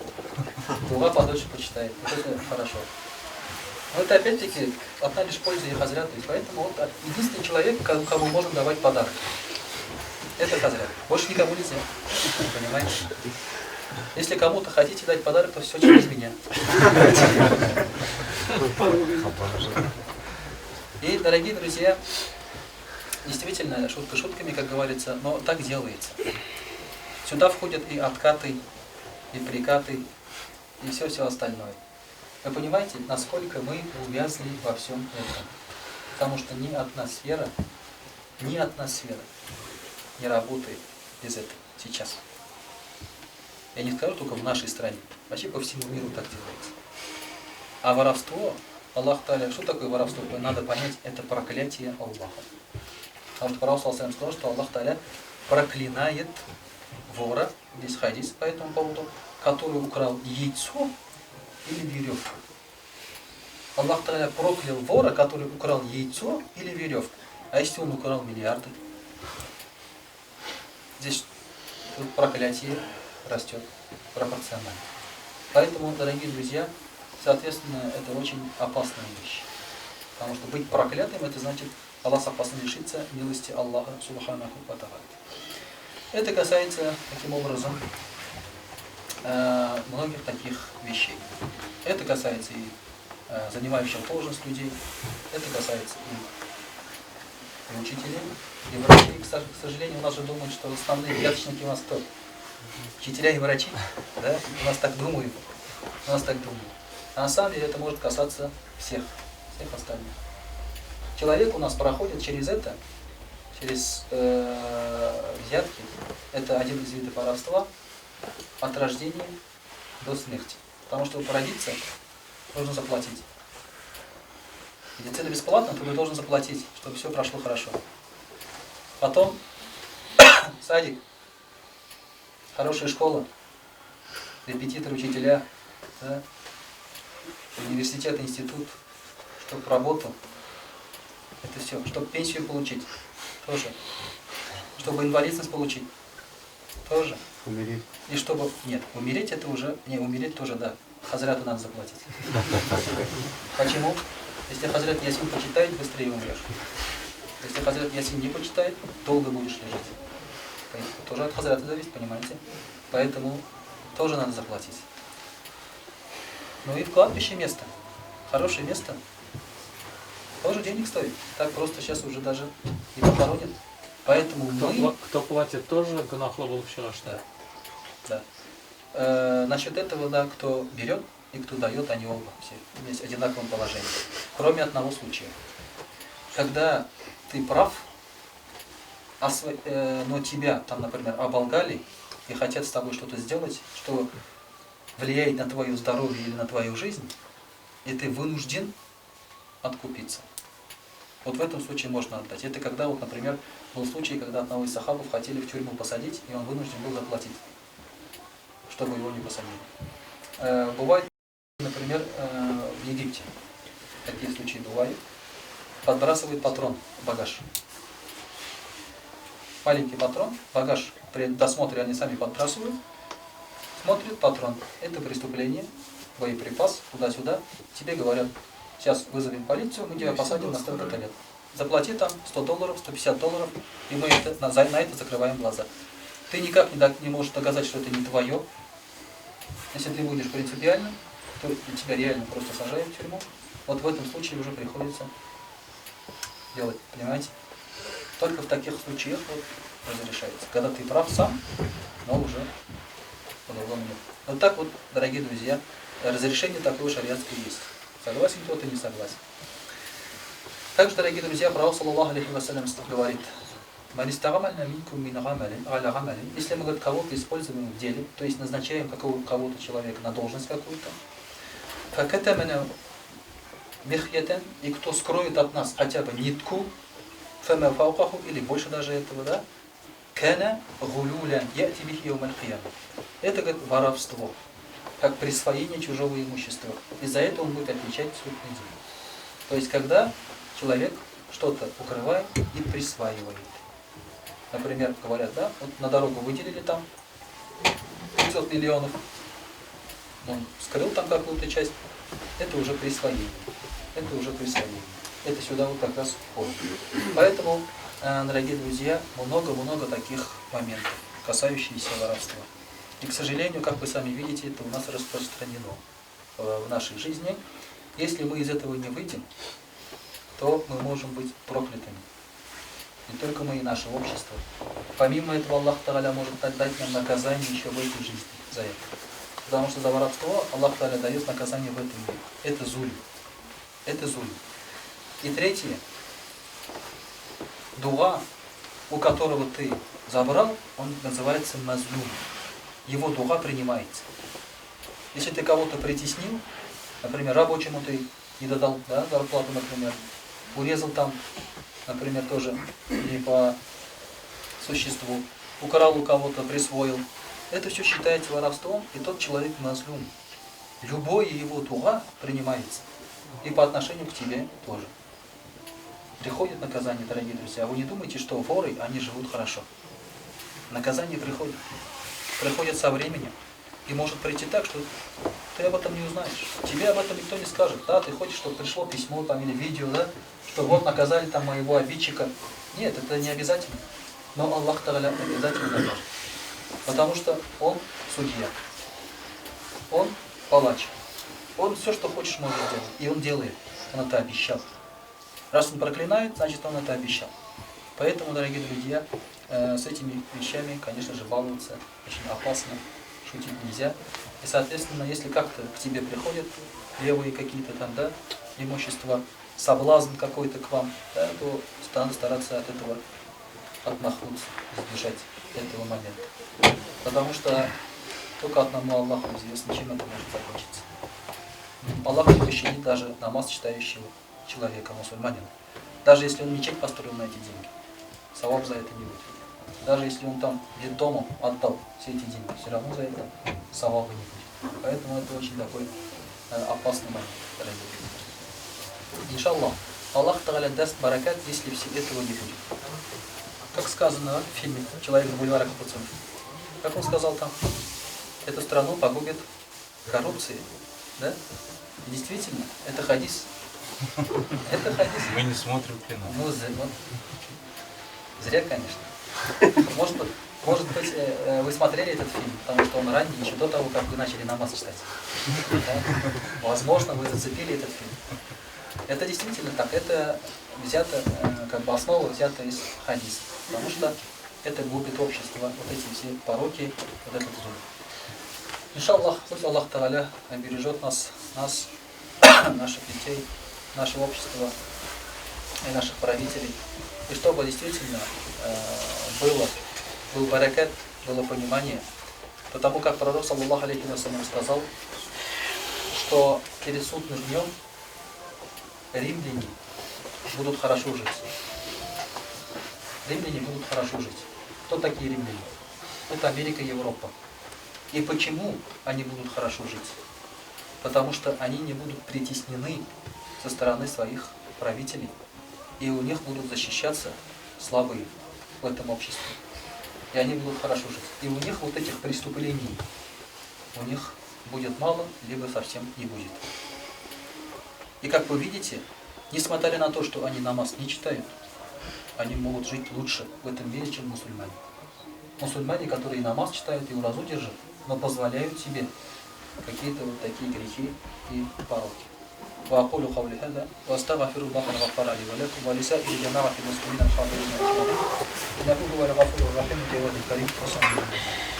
дуа подольше почитает. Вот это хорошо. Но это опять-таки одна лишь польза и хазрата. И поэтому вот единственный человек, кому можно давать подарок. Это хазрат. Больше никому нельзя. Понимаете? Если кому-то хотите дать подарок, то все через меня. И, дорогие друзья, действительно, шутка шутками, как говорится, но так делается. Сюда входят и откаты, и прикаты, и все-все остальное. Вы понимаете, насколько мы увязли во всем этом? Потому что ни одна сфера не работает без этого сейчас. Я не скажу только в нашей стране, вообще по всему миру так делается. А воровство... Аллах Тааля, что такое воровство? Надо понять, это проклятие Аллаха. Потому что Пророк саллаллаху алейхи ва саллям сказал, что Аллах Тааля проклинает вора, здесь хадис по этому поводу, который украл яйцо или веревку. Аллах Тааля проклял вора, который украл яйцо или веревку. А если он украл миллиарды? Здесь проклятие растет пропорционально. Поэтому, дорогие друзья, соответственно, это очень опасная вещь. Потому что быть проклятым, это значит, Аллах опасно лишиться милости Аллаха субханаху ва тааля. Это касается, таким образом, многих таких вещей. Это касается и занимающих должность людей, это касается и учителей, и врачей. К сожалению, у нас же думают, что основные взяточники у нас кто? Учителя и врачи. Да? У нас так думают. У нас так думают. А на самом деле это может касаться всех, всех остальных. Человек у нас проходит через это, через взятки. Это один из видов воровства от рождения до смерти. Потому что родиться, нужно заплатить. Медицина бесплатна, ты должен заплатить, чтобы все прошло хорошо. Потом садик, хорошая школа, репетиторы, учителя, да? Университет, институт, чтобы работал, это все. Чтобы пенсию получить, тоже. Чтобы инвалидность получить, тоже. Умереть. И чтобы... Нет, умереть это уже... Не, умереть тоже, да. Хазрату надо заплатить. Почему? Если Хазрат Ясин почитает, быстрее умрешь. Если Хазрат Ясин не почитает, долго будешь лежать. Тоже от Хазрата зависит, понимаете? Поэтому тоже надо заплатить. Ну и в кладбище место. Хорошее место. Тоже денег стоит. Так просто сейчас уже даже не похоронят. Поэтому кто платит, тоже гунахлы был вчерашний. Да. Да. Насчет этого, да, кто берет и кто дает, они оба все в одинаковом положении. Кроме одного случая. Когда ты прав, но тебя там, например, оболгали и хотят с тобой что-то сделать, что влияет на твое здоровье или на твою жизнь, И ты вынужден откупиться. Вот в этом случае можно отдать. Это когда, вот, например, был случай, когда одного из сахабов хотели в тюрьму посадить, и он вынужден был заплатить, чтобы его не посадили. Бывает, например, в Египте. Такие случаи бывают. Подбрасывает патрон в багаж. Маленький патрон, багаж при досмотре они сами подбрасывают. Смотрит патрон. Это преступление, боеприпас, туда-сюда. Тебе говорят, сейчас вызовем полицию, мы тебя посадим на столько-то лет. Заплати там 100 долларов, 150 долларов, и мы на это закрываем глаза. Ты никак не можешь доказать, что это не твое. Если ты будешь принципиальным, то тебя реально просто сажают в тюрьму. Вот в этом случае уже приходится делать, понимаете? Только в таких случаях вот разрешается. Когда ты прав сам, но уже по-другому нет. Вот так вот, дорогие друзья, разрешение такое шариатское есть. Согласен кто-то, не согласен. Также, дорогие друзья, пророк, саллаллаху алейхи вассалям, говорит, если мы, говорит, кого-то используем в деле, то есть назначаем кого-то человека на должность какую-то, и кто скроет от нас хотя бы нитку, или больше даже этого, да, это, говорит, воровство, как присвоение чужого имущества. И за это он будет отвечать в судный день. То есть, когда человек что-то укрывает и присваивает. Например, говорят, да, вот на дорогу выделили там 500 миллионов, он скрыл там какую-то часть, это уже присвоение. Это уже присвоение. Это сюда вот как раз входит. Поэтому, дорогие друзья, много-много таких моментов, касающихся воровства. И, к сожалению, как вы сами видите, это у нас распространено в нашей жизни. Если мы из этого не выйдем, то мы можем быть проклятыми. Не только мы и наше общество. Помимо этого, Аллах Тааля может дать нам наказание еще в этой жизни за это. Потому что за воровство Аллах Тааля дает наказание в этом мире. Это зуль. Это зуль. И третье. Дуа, у которого ты забрал, он называется мазлюм. Его дуа принимается. Если ты кого-то притеснил, например, рабочему ты не додал, да, зарплату, например, урезал там, например, тоже не по существу, украл у кого-то, присвоил. Это все считается воровством, и тот человек мазлюм. Любое его дуа принимается. И по отношению к тебе тоже. Приходит наказание, дорогие друзья. Вы не думайте, что воры, они живут хорошо. Наказание приходит. Приходит со временем. И может прийти так, что ты об этом не узнаешь. Тебе об этом никто не скажет. Да, ты хочешь, чтобы пришло письмо там, или видео, да, что вот наказали там моего обидчика. Нет, это не обязательно. Но Аллах Тааля обязательно накажет. Потому что Он судья. Он палач. Он все, что хочешь, может сделать. И он делает. Он это обещал. Раз он проклинает, значит он это обещал. Поэтому, дорогие друзья, с этими вещами, конечно же, баловаться очень опасно. Шутить нельзя. И, соответственно, если как-то к тебе приходят левые какие-то там, да, имущества, соблазн какой-то к вам, да, то надо стараться от этого отмахнуться, избежать этого момента. Потому что только одному Аллаху известно, чем это может закончиться. Аллах не пощадит даже намаз читающего человека, мусульманина. Даже если он мечеть построил на эти деньги, саваб за это не будет. Даже если он там детдому отдал все эти деньги, все равно за это саваба не будет. Поэтому это очень такой опасный момент, дорогие друзья. Иншаллах, Аллах Тааля даст баракат, если все этого не будет. Как сказано в фильме «Человек с бульвара Капуцинов». Как он сказал там, эту страну погубит коррупция. Да? И действительно, это хадис. Это хадис. Мы не смотрим кино. Ну, вот. Зря, конечно. Может быть, вы смотрели этот фильм, потому что он ранний, еще до того, как вы начали намаз читать. Да? Возможно, вы зацепили этот фильм. Это действительно так. Это взято, как бы основа взята из хадиса. Потому что это губит общество, вот эти все пороки, вот этот зулм. Иншаллах, пусть Аллах Тааля бережет нас, наших детей, наше общество и наших правителей. И чтобы действительно был баракат, было понимание. Потому как пророк, саллаллаху алейхи ва саллям, сказал, что Что перед судным днем римляне будут хорошо жить. Римляне будут хорошо жить. Кто такие римляне? Это Америка и Европа. И почему они будут хорошо жить? Потому что они не будут притеснены со стороны своих правителей. И у них будут защищаться слабые в этом обществе. И они будут хорошо жить. И у них вот этих преступлений, у них будет мало, либо совсем не будет. И как вы видите, несмотря на то, что они намаз не читают, они могут жить лучше в этом мире, чем мусульмане. Мусульмане, которые намаз читают и уразу держат, но позволяют себе какие-то вот такие грехи и пороки. وأقول قولي هذا وأستغفر الله الغفار لي ولكم ولسائر جماعة المسلمين الحاضرين أجمعين إنه هو الغفور الرحيم الجواد الكريم وصلى الله عليه وسلم.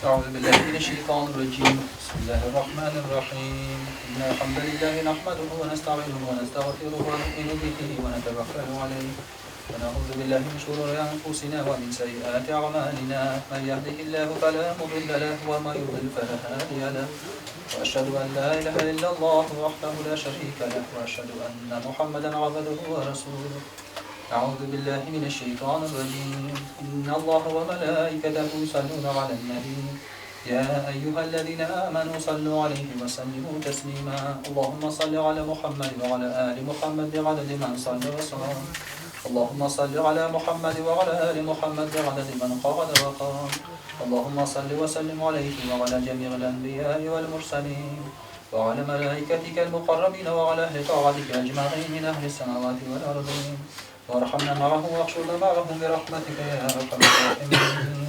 أعوذ بالله من الشيطان الرجيم بسم الله الرحمن الرحيم إن الحمد لله نحمده ونستعينه ونستغفره ونؤمن به ونتوكل عليه ونعوذ بالله من شرور أنفسنا ومن سيئات أعمالنا من يهده الله فلا مضل له ومن يضلل فلا هادي له وأشهد أن لا إله إلا الله وحده لا شريك له وأشهد أن محمدا عبده ورسوله أعوذ بالله من الشيطان الرجيم إن الله وملائكته يصلون على النبي يا أيها الذين آمنوا صلوا عليه وسلموا تسليما اللهم صل على محمد وعلى آل محمد بعدد من صلى وسلم اللهم صل على محمد وعلى آل محمد بعدد من قعد وقام اللهم صل وسلم عليه وعلى جميع الأنبياء والمرسلين وعلى ملائكتك المقربين وعلى أهل طاعتك أجمعين من أهل السماوات والأرضين وارحمنا معه واحشرنا معهم برحمتك يا أرحم الراحمين.